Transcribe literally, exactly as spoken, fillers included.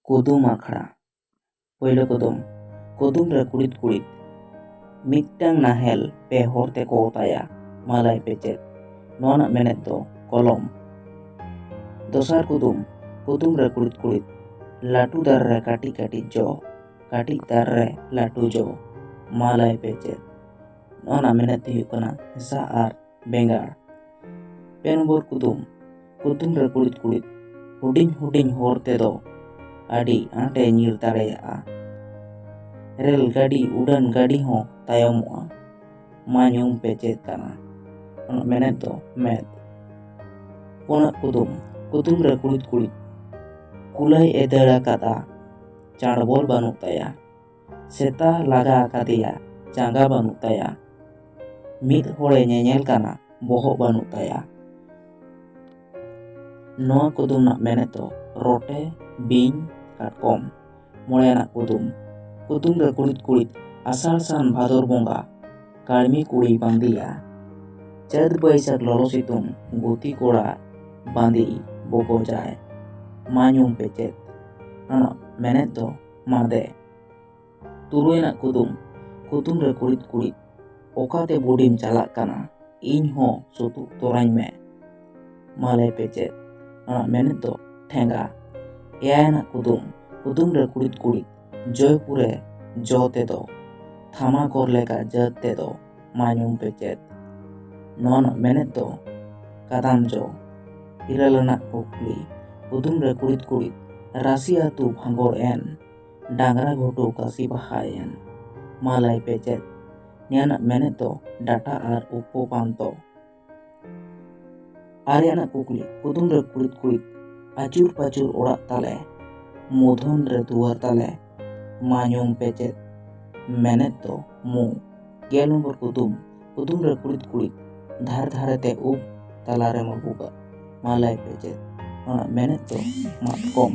ᱠᱩᱫᱩᱢ ᱟᱠᱷᱲᱟ᱾ ᱯᱳᱭᱞᱳ ᱠᱩᱫᱩᱢ᱾ ᱠᱩᱫᱩᱢ ᱨᱮ ᱠᱩᱲᱤᱫ ᱠᱩᱲᱤᱫ ᱢᱤᱫᱴᱟᱝ ᱱᱟᱦᱮᱞ ᱯᱮ ᱦᱚᱲ ᱛᱮᱠᱚ ᱚᱛᱟᱭᱟ, ᱢᱟ ᱞᱟᱹᱭ ᱯᱮ ᱪᱮᱫ? ᱱᱚᱣᱟ ᱨᱮᱱᱟᱜ ᱢᱮᱱᱮᱫ ᱫᱚ ᱠᱚᱞᱚᱢ᱾ ᱫᱚᱥᱟᱨ ᱠᱩᱫᱩᱢ᱾ ᱠᱩᱫᱩᱢ ᱨᱮ ᱠᱩᱲᱤᱫ ᱠᱩᱲᱤᱫ ᱞᱟᱹᱴᱩ ᱫᱟᱨᱮ ᱨᱮ ᱠᱟᱹᱴᱤᱡ ᱠᱟᱹᱴᱤᱡ ᱡᱚ, ᱠᱟᱹᱴᱤᱡ ᱫᱟᱨᱮ ᱨᱮ ᱞᱟᱹᱴᱩ ᱡᱚ, ᱢᱟ ᱞᱟᱹᱭ ᱯᱮ ᱪᱮᱫ? ᱱᱚᱣᱟ ᱨᱮᱱᱟᱜ ᱢᱮᱱᱮᱫ ᱫᱚ ᱦᱩᱭᱩᱜ ᱠᱟᱱᱟ ᱦᱮᱸᱥᱟᱜ ᱟᱨ ᱵᱮᱸᱜᱟᱲ᱾ ᱯᱮ ᱱᱚᱢᱵᱚᱨ ᱠᱩᱫᱩᱢ᱾ ᱠᱩᱫᱩᱢ ᱨᱮ ᱠᱩᱲᱤᱫ ᱠᱩᱲᱤᱫ ᱦᱩᱰᱤᱧ ᱦᱩᱰᱤᱧ ᱦᱚᱨ ᱛᱮᱫᱚ ᱟᱹᱰᱤ ᱟᱸᱴᱮ ᱧᱤᱨ ᱫᱟᱲᱮᱭᱟᱜᱼᱟ᱾ ᱨᱮᱞ ᱜᱟᱹᱰᱤ, ᱩᱰᱟᱹᱱ ᱜᱟᱹᱰᱤ ᱦᱚᱸ ᱛᱟᱭᱚᱢᱚᱜᱼᱟ᱾ ᱢᱟ ᱧᱩᱢ ᱯᱮ ᱪᱮᱫ ᱠᱟᱱᱟ? ᱚᱱᱟ ᱢᱮᱱᱮᱫ ᱫᱚ ᱢᱮᱫ᱾ ᱯᱩᱱᱟᱜ ᱠᱩᱫᱩᱢ᱾ ᱠᱩᱫᱩᱢ ᱨᱮ ᱠᱩᱲᱤᱫ ᱠᱩᱲᱤᱫ ᱠᱩᱞᱟᱹᱭ ᱮ ᱫᱟᱹᱲ ᱟᱠᱟᱫᱼᱟ, ᱪᱟᱸᱰᱵᱚᱞ ᱵᱟᱹᱱᱩᱜ ᱛᱟᱭᱟ᱾ ᱥᱮᱛᱟ ᱞᱟᱜᱟ ᱟᱠᱟᱫᱮᱭᱟ, ᱡᱟᱸᱜᱟ ᱵᱟᱹᱱᱩᱜ ᱛᱟᱭᱟ᱾ ᱢᱤᱫ ᱦᱚᱲᱮ ᱧᱮᱧᱮᱞ ᱠᱟᱱᱟ, ᱵᱚᱦᱚᱜ ᱵᱟᱹᱱᱩᱜ ᱛᱟᱭᱟ᱾ ᱱᱚᱣᱟ ᱠᱩᱫᱩᱢ ᱨᱮᱱᱟᱜ ᱢᱮᱱᱮᱫ ᱫᱚ ᱨᱚᱴᱮ, ᱵᱤᱧ, ᱠᱟᱴᱠᱚᱢ᱾ ᱢᱚᱬᱮ ᱟᱱᱟᱜ ᱠᱩᱫᱩᱢ᱾ ᱠᱩᱫᱩᱢ ᱨᱮ ᱠᱩᱲᱤᱫ ᱠᱩᱲᱤᱫ ᱟᱥᱟᱲ ᱥᱟᱱ ᱵᱷᱟᱫᱚᱨ ᱵᱚᱸᱜᱟ ᱠᱟᱹᱲᱢᱤ ᱠᱩᱲᱤᱭ ᱵᱟᱸᱫᱮᱭᱟ᱾ ᱪᱟᱹᱛ ᱵᱟᱹᱭᱥᱟᱹᱠᱷ ᱞᱚᱞᱚ ᱥᱤᱛᱩᱝ ᱜᱩᱛᱤ ᱠᱚᱲᱟ ᱵᱟᱸᱫᱮ ᱵᱚᱜᱚᱡᱟᱭ᱾ ᱢᱟ ᱧᱩᱢ ᱯᱮ ᱪᱮᱫ? ᱚᱱᱟ ᱢᱮᱱᱮᱫ ᱫᱚ ᱢᱟᱫᱮ᱾ ᱛᱩᱨᱩᱭ ᱟᱱᱟᱜ ᱠᱩᱫᱩᱢ᱾ ᱠᱩᱫᱩᱢ ᱨᱮ ᱠᱩᱲᱤᱫ ᱠᱩᱲᱤᱫ ᱚᱠᱟᱛᱮ ᱵᱩᱰᱤᱢ ᱪᱟᱞᱟᱜ ᱠᱟᱱᱟ? ᱤᱧ ᱦᱚᱸ ᱥᱩᱛᱩᱜ ᱛᱚᱨᱟᱧ ᱢᱮ᱾ ᱢᱟ ᱞᱟᱹᱭ ᱯᱮ ᱪᱮᱫ? ᱚᱱᱟ ᱢᱮᱱᱮᱫ ᱫᱚ ᱴᱷᱮᱸᱜᱟ᱾ ᱮᱭᱟᱭ ᱟᱱᱟᱜ ᱠᱩᱫᱩᱢ᱾ ᱠᱩᱫᱩᱢ ᱨᱮ ᱠᱩᱲᱤᱫ ᱠᱩᱲᱤᱫ ᱡᱚᱭᱯᱩᱨᱮ ᱡᱚ ᱛᱮᱫᱚ, ᱛᱷᱟᱢᱟᱠᱚᱨ ᱞᱮᱠᱟ ᱡᱟᱹᱛ ᱛᱮᱫᱚ, ᱢᱟ ᱧᱩᱢ ᱯᱮ ᱪᱮᱫ? ᱱᱚᱣᱟ ᱨᱮᱱᱟᱜ ᱢᱮᱱᱮᱫ ᱫᱚ ᱠᱟᱫᱟᱢ ᱡᱚ᱾ ᱤᱨᱟᱹᱞ ᱟᱱᱟᱜ ᱠᱩᱠᱞᱤ᱾ ᱠᱩᱫᱩᱢ ᱨᱮ ᱠᱩᱲᱤᱫ ᱠᱩᱲᱤᱫ ᱨᱟᱥᱤ ᱟᱹᱛᱩ ᱵᱷᱟᱸᱜᱚᱲ ᱮᱱ, ᱰᱟᱝᱨᱟ ᱜᱷᱩᱴᱩ ᱠᱟᱥᱤ ᱵᱟᱦᱟ ᱮᱱ, ᱢᱟ ᱞᱟᱹᱭ ᱯᱮ ᱪᱮᱫ? ᱱᱤᱭᱟᱹ ᱨᱮᱱᱟᱜ ᱢᱮᱱᱮᱫ ᱫᱚ ᱰᱟᱴᱟ ᱟᱨ ᱩᱯᱚᱯᱟᱱᱛᱚ᱾ ᱟᱨᱮ ᱟᱱᱟᱜ ᱠᱩᱠᱞᱤ᱾ ᱠᱩᱫᱩᱢ ᱨᱮ ᱠᱩᱲᱤᱫ ᱠᱩᱲᱤᱫ ᱟᱹᱪᱩᱨ ᱯᱟᱹᱪᱩᱨ ᱚᱲᱟᱜ ᱛᱟᱞᱮ, ᱢᱩᱫᱷᱚᱱ ᱨᱮ ᱫᱩᱣᱟᱹᱨ ᱛᱟᱞᱮ, ᱢᱟ ᱧᱩᱢ ᱯᱮ ᱪᱮᱫ? ᱢᱮᱱᱮᱫ ᱫᱚ ᱢᱩ᱾ ᱜᱮᱞ ᱱᱚᱢᱵᱚᱨ ᱠᱩᱫᱩᱢ᱾ ᱠᱩᱫᱩᱢ ᱨᱮ ᱠᱩᱲᱤᱫ ᱠᱩᱲᱤᱫ ᱫᱷᱟᱨᱮ ᱫᱷᱟᱨᱮ ᱛᱮ ᱩᱵ, ᱛᱟᱞᱟ ᱨᱮ ᱢᱩ ᱵᱷᱩᱜᱟᱹᱜ, ᱢᱟ ᱞᱟᱹᱭ ᱯᱮ ᱪᱮᱫ? ᱚᱱᱟ ᱢᱮᱱᱮᱫ ᱫᱚ ᱢᱟᱛᱠᱚᱢ᱾